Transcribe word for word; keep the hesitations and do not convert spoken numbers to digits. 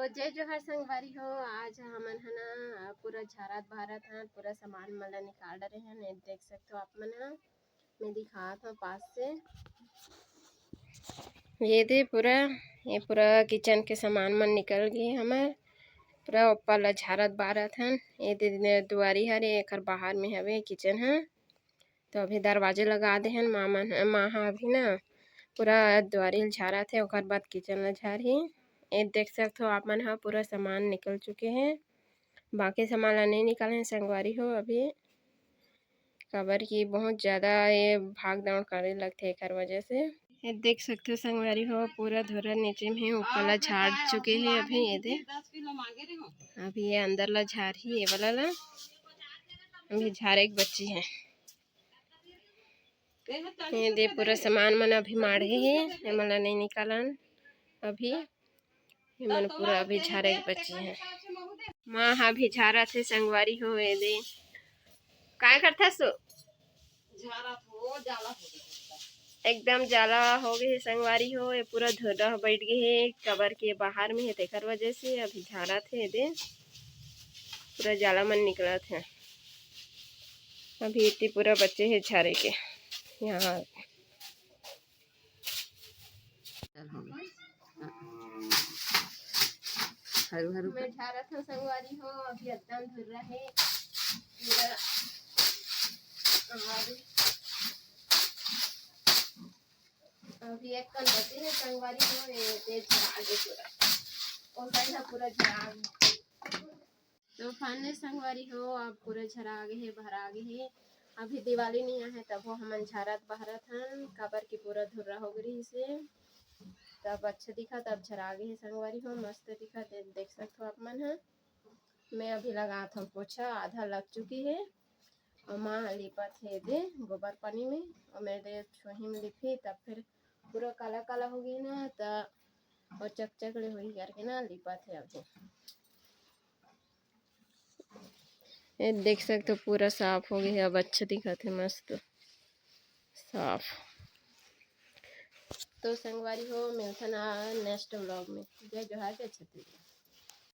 जय जोहार संगवारी हो, आज हमन ह ना पूरा झारत बहारत हन, पूरा सामान मन ला निकाल डरे हन। ये देख सकथो आप मन ह, मैं दिखात हव पास से। ये दे पूरा, ये पूरा किचन के सामान मन निकल गे हमर। पूरा ऊपर ला झारत बहारत हन। ये दे दुआरी हरे, एकर बाहर में हवे किचन ह। तो अभी दरवाजे लगा दे हन माँ मन, माँ ह अभी ना पूरा दुआरी ल झारत हे, ओकर बाद किचन ला झारही। ये देख सकथो आप मन ह, पूरा सामान निकल चुके हे, बाकी सामान ला नहीं निकाले हे संगवारी हो अभी, काबर कि बहुत ज्यादा ये भाग दौड़ करे लगथे एकर वजह से। ये देख सकथो संगवारी हो, पूरा धुर्रा नीचे में हे, ऊपर ला झाड़ चुके हे अभी। ये दे, अभी ये अंदर ला झारही, ये वाला ला। अभी झारे के बची है। ये दे पूरा सामान मन अभी माढ़े हे, एमन ला नहीं निकालन अभी। एमन पूरा अभी झारे के बची है। माँ हा अभी झारत हे संगवारी हो। ये दे काय करथस? एकदम जाला हो गए हे संगवारी हो। ये पूरा धुर्रा बैठ गए हे, काबर के बाहर में हे, तेकर वजह से अभी झारत हे। ये दे पूरा जाला मन निकलत हे। अभी इतनी पूरा बचे हे झारे के। यहाँ हरू हरू मैं झारत हव संगवारी हो, अभी एकदम धुर्रा हे पूरा। अभी एक कन बचे हे संगवारी हो, ये दे झरा गे पूरा, ओ साइड ह पूरा झरा गे। तो finally संगवारी हो, अब पूरा झरा गे हे, भरा गे हे। अभी दिवाली नहीं आहे, तभो हमन झारत बहारत हन, काबर कि पूरा धुर्रा हो गे रहिस हे। तब अच्छा दिखत, अब झरा गे हे संगवारी हो, मस्त दिखत हे, देख सकथो आप मन ह। मैं अभी लगात हव पोछा, आधा लग चुकी हे। और माँ ह लिपत हे दे गोबर पानी में, और मेरे दे छोही में लिपही, तब फिर पूरा काला काला हो गई ना, त और चकचक ले होही करके ना लिपत हे अभी। ये देख सकथो, पूरा साफ हो गया है, अब अच्छा दिखत हे, मस्त साफ। तो संगवारी हो, मिलथन next vlog में। जय जोहार, जय छत्तीसगढ़।